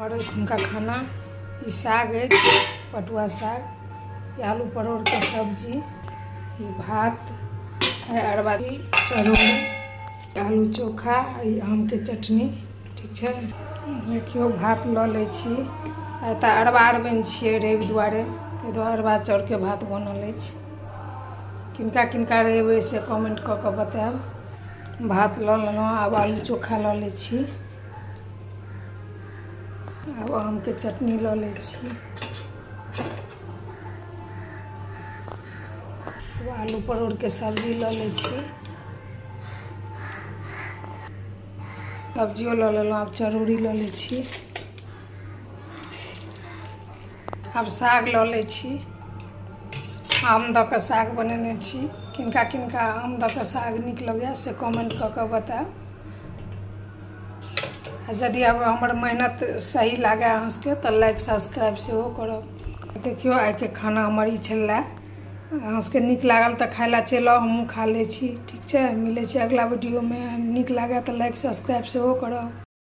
हमर एखुनका खाना ई साग अछि, पटुआ साग, ई आलू परोड़के सब्जी, ई भात, अरबा चरौरी, आलू चोखा, ई आमके चटनी। ठीक छै, देखियौ भात लऽ लै छी। आइ तऽ अरबा अरबनि छियै, रवि दुआरे, ताहि दुआरे अरबा चाउरके भात बनल अछि। किनका किनका रवि अइ से कमेंट कऽ कऽ बतायब। भात लऽ लेलहुँ, आब आलू चोखा लऽ लै छी, आब आमके चटनी लऽ लै छी, आब आलू परोड़के सब्जी लऽ लै छी। सब्जियो लऽ लेलहुँ, आब चरौरी लऽ लै छी, आब साग लऽ लै छी। आम दऽ कऽ साग बनेने छी। किनका किनका आम दऽ कऽ साग नीक लगैए से कमेंट कऽ कऽ बतायब। आ यदि आब हमर मेहनत सही लागै अहाँ सबके तऽ लाइक सब्सक्राइब सेहो करब। देखियौ, आइके खाना हमर ई छलै। अहाँ सबके नीक लागल तऽ खाय लए चलि आउ, हमहूँ खा लै छी। ठीक छै, मिलै छी अगिला वीडियोमे। नीक लागै तऽ लाइक सब्सक्राइब सेहो करब।